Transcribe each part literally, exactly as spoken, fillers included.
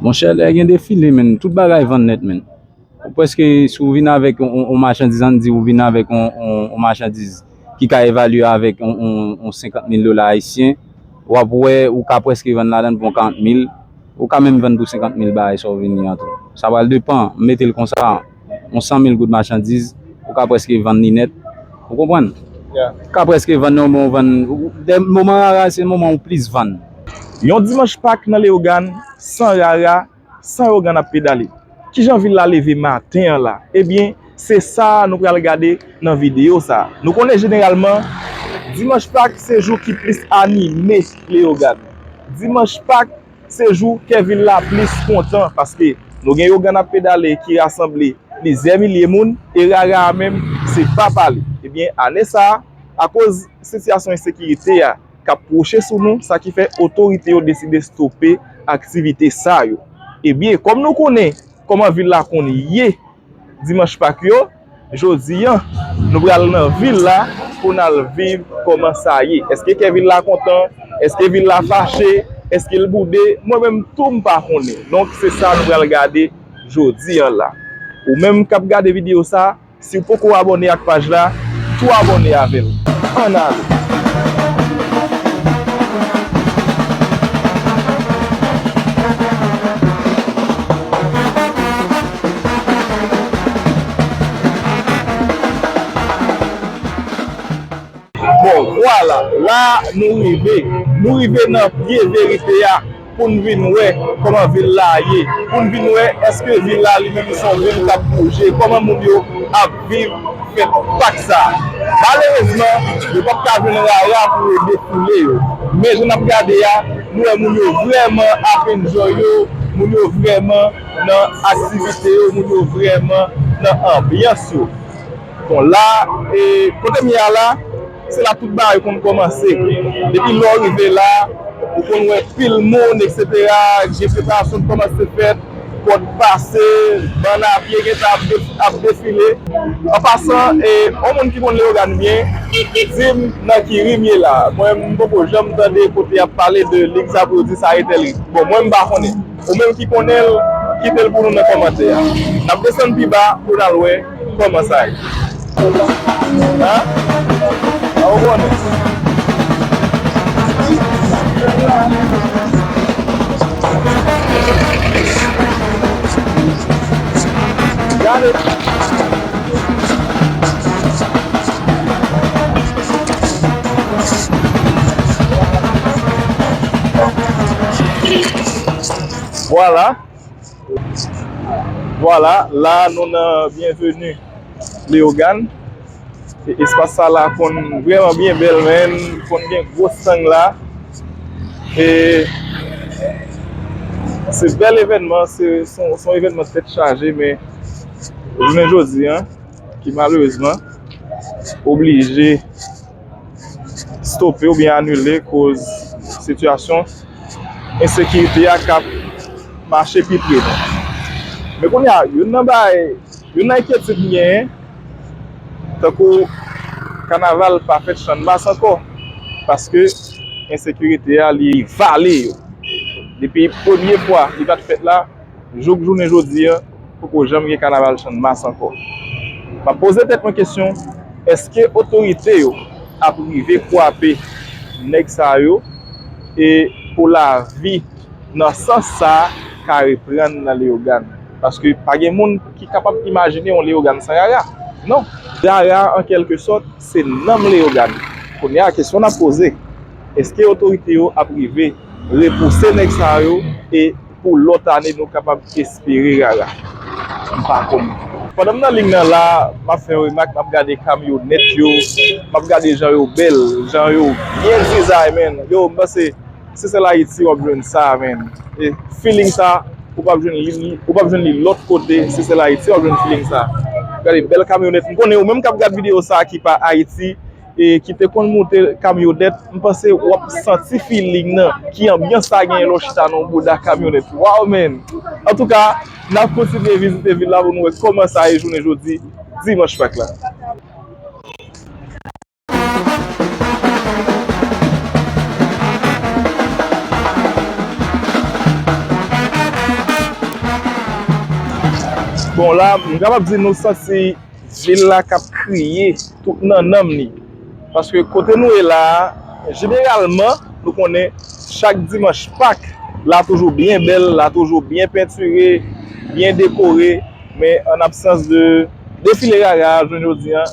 Monchè, lè gen defile, menn, tout bagay vann nèt, menn. Ou prèske, si w vin avèk yon, yon, yon machandiz, ann di w vin avèk yon, yon, yon machandiz ki ka evalye avèk yon, yon, yon senkant mil dola ayisyen, w ap wè ou ka prèske vann ladan l pou yon karant mil, ou ka menm vann pou senkant mil bagay sa w vini an tou. Sa pral depann, m mete l konsa, yon san mil goud machandiz, ou ka prèske vann li nèt. Ou konprann? Ou ka prèske vann nan moman w vann, de moman rara se moman ou plis vann. Yon dimanch Pak nan Leyogàn, san rara, san Leyogàn ap pedale. Kijan vil la leve maten an la? Ebyen, se sa nou pral gade nan videyo sa. Nou konnen jeneralman, dimanch Pak se jou ki plis anime Leyogàn. Dimanch Pak se jou kè vil la plis kontan, paske nou gen Leyogàn ap pedale ki rasanble plizyè milye moun, e rara a menm, se pa pale. Ebyen, ane sa a, akoz sitiyasyon ensekirite a k ap pwoche sou nou, sa ki fè otorite yo deside stope aktivite sa yo. Ebyen, kòm nou konnen kòman vil la konn ye dimanch Pak yo, jodi a, nou pral nan vil la pou n al viv kòman sa ye. Èske kè vil la kontan? Èske vil la fache? Èske l boude? Mwen menm tou m pa konnen. Donk, se sa nou pral gade jodi a la. Ou menm k ap gade videyo sa, si w poko abòne ak paj la, tou abòne avè l. Ann ale! Bon, vwala, la nou rive. Nou rive nan pye verite a pou n vin wè kòman vil la ye. Pou n vin wè èske vil la li menm se yon vil k ap bouje, kòman moun yo ap viv fèt Pak sa a. Malerezman, yo p ap ka jwenn rara pou yo defoule yo. Men jan n ap gade a, nou wè moun yo vrèman ap enjoy yo, moun yo vrèman nan aktivite yo, moun yo vrèman nan anbyans yo. Bon, la, e, kote m ye a la, se la tout bagay konn kòmanse. Depi lè w rive la, ou konn wè pil moun, etsetera, gen preparasyon k kòmanse fèt, kòd pase, bann a pye gentan ap de-, ap defile. An pasan, e, yon moun ki konn Leyogàn byen, di m nan ki ri m ye la. Mwen, m poko janm tande kote y ap pale de lig sa pou yo di sa e tèl ri. Bon, mwen, m pa konnen. Ou menm ki konnen l, kite l pou nou nan kòmantè a. N ap desann pi ba pou n al wè kòman sa ye. An? A ou konnen. Gade. Vwala. Vwala, la nou nan Bienvenue Leyogàn. E espas sa la konn vrèman byen bèl, men konn gen gwo stand la. E se bèl evènman, se, se yon, se yon evènman tèt chaje, men jounen jodi a, ki malerezman oblije stope oubyen anile koz sitiyasyon ensekirite a k ap mache pi pre nou. Men kounye a, youn nan bagay, youn nan enkyetid m genyen, tankou kanaval pa fèt Channmas ankò, paske ensekirite a, li vale yo. Depi premye fwa li pa t fèt la, jouk jounen jodi a, poko janm gen kanaval Channmas ankò. M ap poze tèt mwen kesyon, èske otorite yo ap rive kwape nèg sa yo e pou lavi nan sans sa ka reprann nan Leyogàn? Paske pa gen moun ki kapab imajine yon Leyogàn san rara. Non. Rara, an kèlke sòt, se nanm Leyogàn. Kounye a, kesyon n ap poze, èske otorite yo ap rive repouse nèg sa yo e pou lòt ane nou kapab espere rara? M pa konnen. Pandan m nan liy nan la, m ap fè yon remak, m ap gade kamyonèt yo, m ap gade jan yo bèl, jan yo byen dizay, man. Yo, m panse Sesel Ayiti w ap jwenn sa, man. E feeling sa, ou p ap jwenn li, ou p ap jwenn li lòt kote, Sesel Ayiti w ap jwenn feeling sa. Gade bèl kamyonèt. M konnen ou menm k ap gad videyo sa ki pa Ayiti, e ki te konn moute kamyonèt, m panse w ap santi feeling nan, ki anbyans sa genyen lè w chita nan yon bouda kamyonèt. Waw, man! Antouka, n ap kontinye vizite vil la pou nou wè kòman sa ye jounen jodi, dimanch Pak la. Bon, la, m kapab di nou santi vil la k ap kriye tout nan nanm li. Paske kote nou ye la a, jeneralman, nou konnen chak dimanch Pak, la toujou byen bèl, la toujou byen pentire, byen dekore, men an absans de defile rara a, jounen jodi a,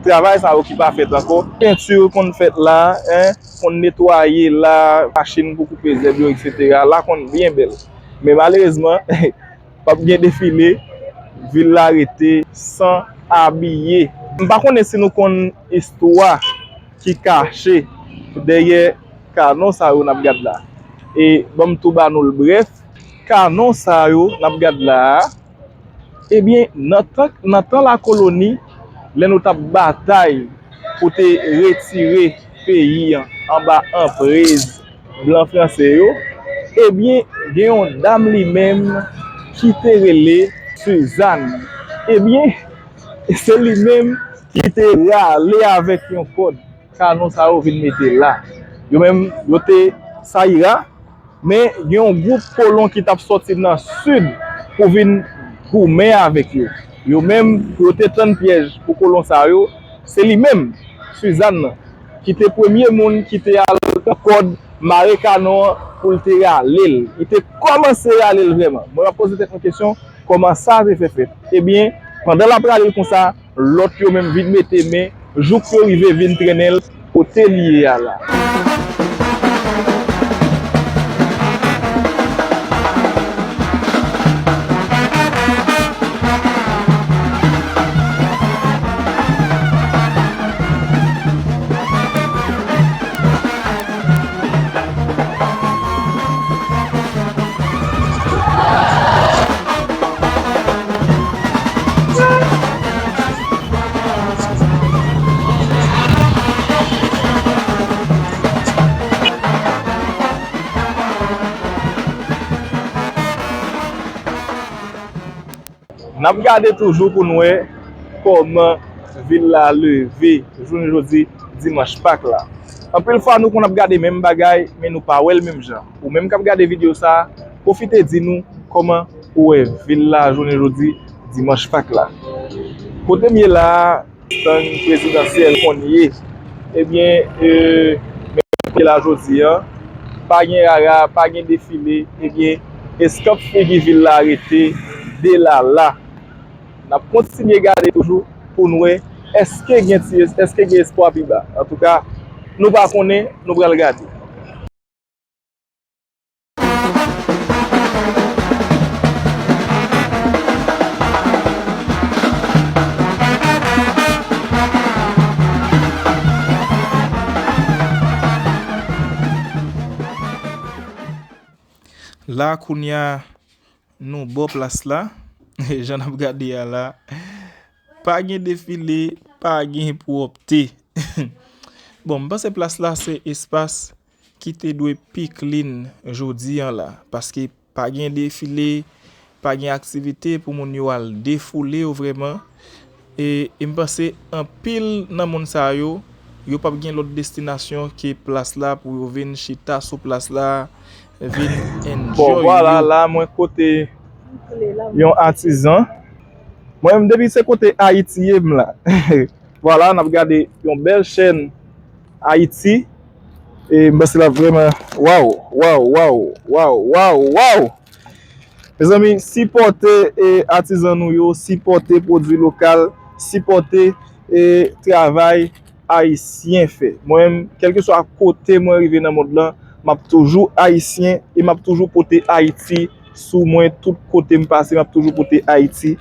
travay sa yo ki pa fèt ankò. Penti konn fèt la, en, konn netwaye la, machin pou koupe zèb yo, etsetera. La konn byen bèl. Men malerezman, p ap gen defile, vil la rete san abiye. M pa konnen si nou konn istwa ki kache dèyè kanon sa yo n ap gad la. E ban m tou ba nou l brèf, kanon sa yo n ap gad la a, ebyen, nan tan, nan tan lakoloni, lè nou t ap batay pou te retire peyi an anba anprez blan franse yo, ebyen, gen yon dam li menm ki te rele Sizàn. Ebyen, se li menm ki te rale avèk yon kòd kanon sa yo vin mete la. Yo menm, yo te Sayira, men gen yon gwoup kolon ki t ap sòti nan sid pou vin goumen avèk yo. Yo menm, pou yo te tann pyèj pou kolon sa yo, se li menm, Sizàn nan, ki te premye moun ki te al pran kòd mare kanon an pou l te rale l. Li te kòmanse rale l vrèman. Mwen, m ap poze tèt mwen kesyon, kòman sa te fè fèt? Ebyen, pandan l ap rale l konsa, lòt yo menm vin mete men, jouk yo rive vin trennen l kote li ye a la. N ap gade toujou pou n wè kòman vil la leve jounen jodi, dimanch Pak la. Anpil fwa, nou konn ap gade menm bagay, men nou pa wè l menm jan. Ou menm k ap gade videyo sa a, pwofite di nou kòman ou wè vil la jounen jodi, dimanch Pak la. Kote m ye la a, estang prezidansyèl konn ye. Ebyen, e, men kote la jodi a, pa gen rara, pa gen defile, ebyen, eskanp figi vil la rete delala. N ap kontinye gade toujou pou n wè èske gen ti, èske gen espwa pi ba. Antouka, nou pa konnen, nou pral gade. La, kounye a, nou bò plas la. Jan n ap gade a la, pa gen defile, pa gen pwòpte. Bon, m panse plas la se espas ki te dwe pi clean jodi an la, paske pa gen defile, pa gen aktivite pou moun yo al defoule yo vrèman. E, e m panse anpil nan moun sa yo, yo p ap gen lòt destinasyon ke plas la pou yo vin chita sou plas la, vin enjoy yo. Bon, vwala, la mwen kote yon atizan. Mwen menm, depi se kote Ayiti ye m la. Vwala, n ap gade yon bèl chèn Ayiti. E m panse l ap vrèman, waw, waw, waw. Mezanmi, sipòte, e, atizan nou yo, sipòte pwodui lokal, sipòte, e, travay ayisyen fè. Mwen menm, kèlkeswa kote mwen rive nan mond lan, m ap toujou ayisyen e m ap toujou pote Ayiti sou mwen. Tout kote m pase, m ap toujou pote Ayiti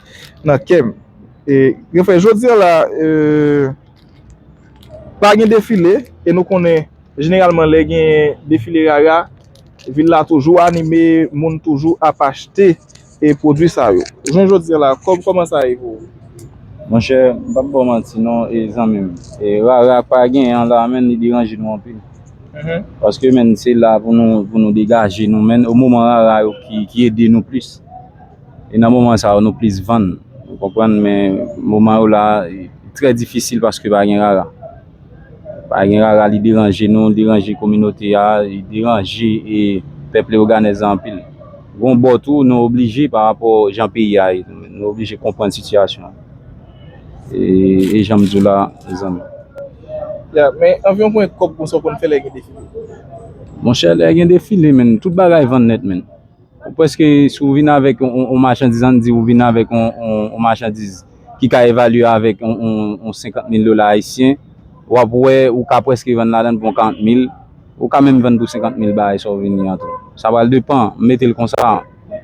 nan kè m. E, refè, jodi a la, e, pa gen defile, e nou konnen, jeneralman, lè gen defile rara, vil la toujou anime, moun toujou ap achte, e, pwodui sa yo. Jounen jodi a la, kòm, kòman sa ye pou ou? Monchè, m p ap ba w manti non, e, zanmi m. E, rara pa gen an la, menm li deranje nou anpil. Mhm. Paske, menm, se la pou nou, pou nou degaje nou, menm, o moman rara yo ki, ki ede nou plis. E nan moman sa yo, nou plis vann. Ou konprann? Men moman yo la, e, trè difisil paske pa gen rara. Pa gen rara, li deranje nou, li deranje kominote a, li deranje, e, pèp Leyogànèz la anpil. Gon bò tou, nou oblije pa rapò jan peyi a ye. Nou oblije konprann sitiyasyon an. E, e jan m di w la, mezanmi. Ya, men anviwon konbyen kòb konsa w konn fè lè gen defile? Monchè, lè gen defile, men, tout bagay vann nèt, men. Ou prèske, si w vin avèk yon, yon, yon machandiz, ann di w vin avèk yon, yon, yon machandiz ki ka evalye avèk yon, yon, yon senkant mil dola ayisyen, w ap wè, ou ka prèske vann ladan l pou yon karant mil, ou ka menm vann pou senkant mil bagay sa w vini an tou. Sa pral depann, m mete l konsa,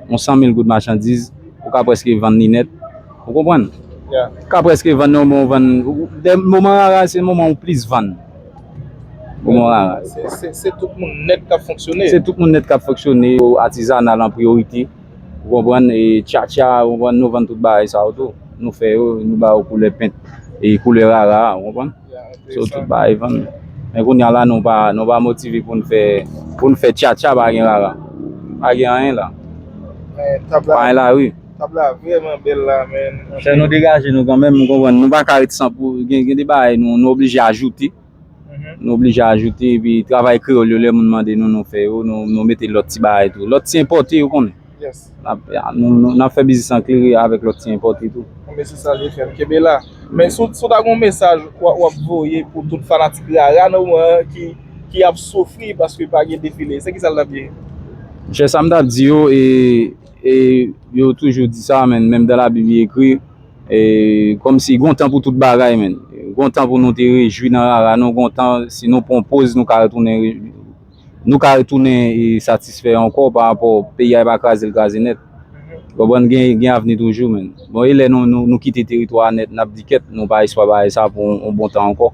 yon san mil goud machandiz, ou ka prèske vann li nèt. Ou konprann? Ya. Ou ka prèske vann nan moman w vann, ou- de moman rara, se moman ou plis vann. Moman rara. Se, se, se tout moun nèt k ap fonksyone. Se tout moun nèt k ap fonksyone, yo atizanal an priyorite. Ou konprann? E tchatcha, ou konprann? Nou vann tout bagay sa yo tou. Nou fè yo, nou ba yo koulè pent. E koulè rara, ou konprann? Ya, So, tout bagay vann. Men kounye a la, nou pa, nou pa motive pou n fè, pou n fè tchatcha, pa gen rara. Pa gen anyen la. Men tab Pa la, gen lari. tab la vrèman bèl la, men. Fè nou degaje nou kanmenm, ou konprann? Nou pa ka ret san pou, gen, gen de bagay nou, nou oblije ajoute. Nou oblije ajoute, epi travay kreyòl yo, lè moun mande nou, nou fè yo, nou, nou mete lòt ti bagay tou. Lòt ti enpòte, ou konnen. Yes. N ap, nou, nou, n ap fè biznis an klere avèk lòt ti enpòte tou. Bon, men se sa l ye fè m. Kenbe la. Men si w si w ta gen yon mesaj w ap- w ap voye pou tout fanatik rara nan moman an ki, ki ap soufri paske pa gen defile, se ki sa l t ap ye? Monchè, sa m t ap di yo, e, e yo toujou di sa, men menm dan Labib li ekri, e, kòmsi gon tan pou tout bagay, men. Gon tan pou nou te rejwi nan rara, nou gon tan, si nou pran poz, nou ka retounen, nou ka retounen e satisfè ankò pa rapò peyi a pa kraze l kraze nèt. Konprann, gen, gen avni toujou, men. Bon, e lè nou, nou, nou kite teritwa a nèt, n ap di kèt, nou pa espwa bagay sa pou yon bon tan ankò.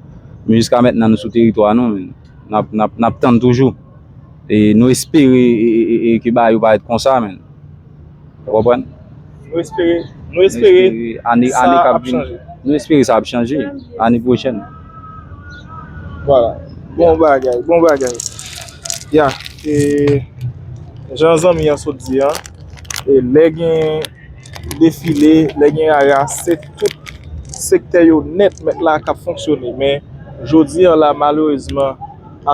Men jiska mentnan, nou sou teritwa nou, men. N ap, n ap, n ap tann toujou. E nou espere e, e, e, e ke bagay yo pa ret konsa, men. Ou konprann? Nou espere, nou espere ane, sa ane k ap ap vini. Chanje. Nou espere sa ap chanje ane pwochèn. Vwala. Bon bagay, bon bagay. Ya, e jan zanmi an sot di an, e lè gen defile, lè gen rara, se tout sektè yo nèt mèt la k ap fonksyone. Men jodi an la, malerezman,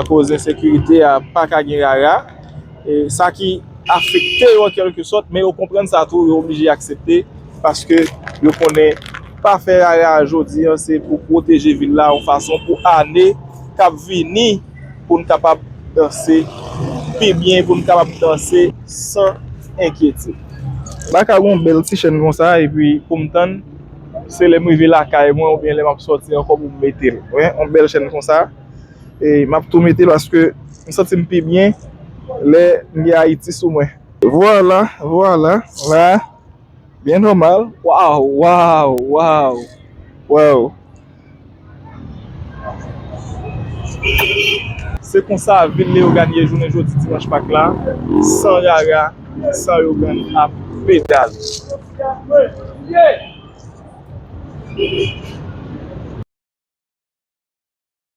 akoz ensekirite a, pa ka gen rara. E sa ki afekte yo an kèlke sòt, men yo konprann sa tou, yo oblije aksepte, paske yo konnen pa fè rara jodi an, se pou pwoteje vil la yon fason pou ane k ap vini, pou n kapab danse pi byen, pou n kapab danse san enkyetid. Baka gon bèl ti chèn konsa, epi pou m tann, se lè m rive lakay mwen oubyen lè m ap sòti ankò pou m mete l. Wi, yon bèl chèn konsa. E m ap tou mete l paske m santi m pi byen lè m gen Ayiti sou mwen. Vwala, vwala, la, byen nòmal. Waw, waw, waw, waw. Se konsa vil Leyogàn ye jounen jodi dimanch Pak la, san rara, san Leyogàn ap pedale.